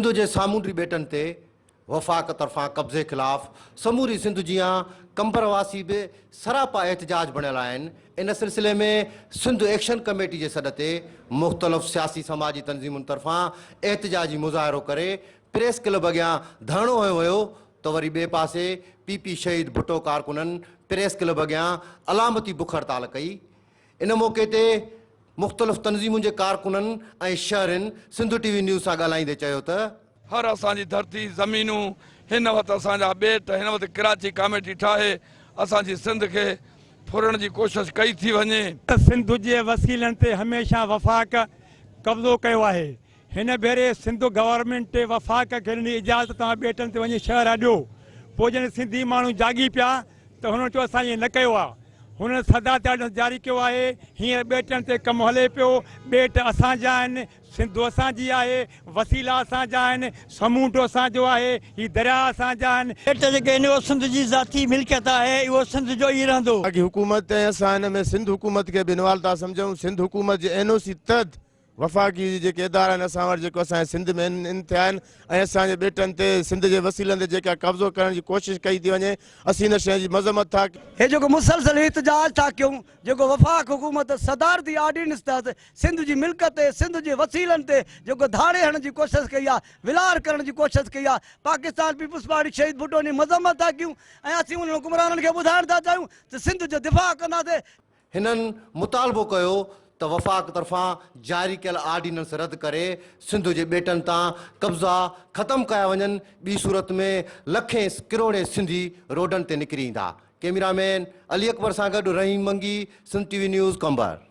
سنڌ جي سامونڊي ٻيٽن تي وفاق طرفان قبضي خلاف سموري سنڌ جيان قمبر واسي به سراپا احتجاج بڻيل آهن، ان سلسلي ۾ سنڌ ايڪشن ڪميٽي جي سڏ تي مختلف سياسي سماجي تنظيمن طرفان احتجاجي مظاهرو ڪري پريس ڪلب اڳيان ڌرڻو هنيو ويو ته وري ٻئي پاسي پي پي شهيد ڀٽو ڪارڪنن پريس ڪلب اڳيان علامتي بک هڙتال ڪئي. ان موقعي تي مختلف تنظيمن جي ڪارڪنن ۽ شهرين سنڌ ٽي وي نيوز سان ڳالهائيندي چيو ته. هر اسان جي ڌرتي، زمينون، هن وقت اسان جا ٻيٽ، هن وقت ڪراچي ڪاميٽي ٺاهي اسان جي سنڌ کي ڦرڻ جي ڪوشش ڪئي ٿي وڃي. سنڌ جي وسيلن تي هميشه وفاق قبضو ڪيو آهي. هن ڀيري سنڌ گورنمينٽ وفاق کي ڏني اجازت توهان ٻيٽن تي وڃي شهر اڏيو. پوء جڏهن سنڌي ماڻهو جاڳي پيا ته هنن چيو اسان ائين نه ڪيو آهي. هنن صدارتي آرڊيننس جاري ڪيو آهي. هينئر ٻيٽن تي ڪم هلي پيو. ٻيٽ اسان جا آهن، سنڌ اسان جي آهي، وسيلا اسان جا آهن، سمونڊ اسان جو آهي، هي درياء اسان جا آهن. ٻيٽ جيڪي آهن اهو سنڌ جي ذاتي ملڪيت آهي، اهو سنڌ جو ئي رهندو. وفاقي حڪومت ۽ اسان هن ۾ سنڌ حڪومت کي به انوالو ٿا سمجهون، سنڌ حڪومت جي اين او سي تحت وفاقي جي جيڪي ادارا آهن اسان وٽ جيڪو اسان جي سنڌ ۾ ان ٿيا آهن ۽ اسان جي ٻيٽن تي سنڌ جي وسيلن تي جيڪا قبضو ڪرڻ جي ڪوشش ڪئي ٿي وڃي اسين ان شيء جي مذمت ٿا هي جيڪو مسلسل احتجاج ٿا ڪيون جيڪو وفاق حڪومت صدارتي آرڊيننس تحت سنڌ جي ملڪيت تي سنڌ جي وسيلن تي جيڪو ڌاڙي هڻڻ جي ڪوشش ڪئي آهي ولار ڪرڻ جي ڪوشش ڪئي آهي پاڪستان پيپلز پارٽي شهيد ڀٽو جي مذمت ٿا ڪيون ۽ اسين انهن حڪمرانن کي ٻڌائڻ ٿا چاهيون ته سنڌ جو دفاع ڪنداسين. هنن مطالبو ڪيو ته وفاق طرفان جاري ڪيل آرڊيننس رد ڪري سنڌ جي ٻيٽن تان قبضا ختم ڪيا وڃن ٻي صورت ۾ لکين ڪروڙين سنڌي روڊن تي نڪري ايندا. ڪئميرا مين علي اڪبر سان گڏ Rahim Mangi, Sindh T V news, Qambar.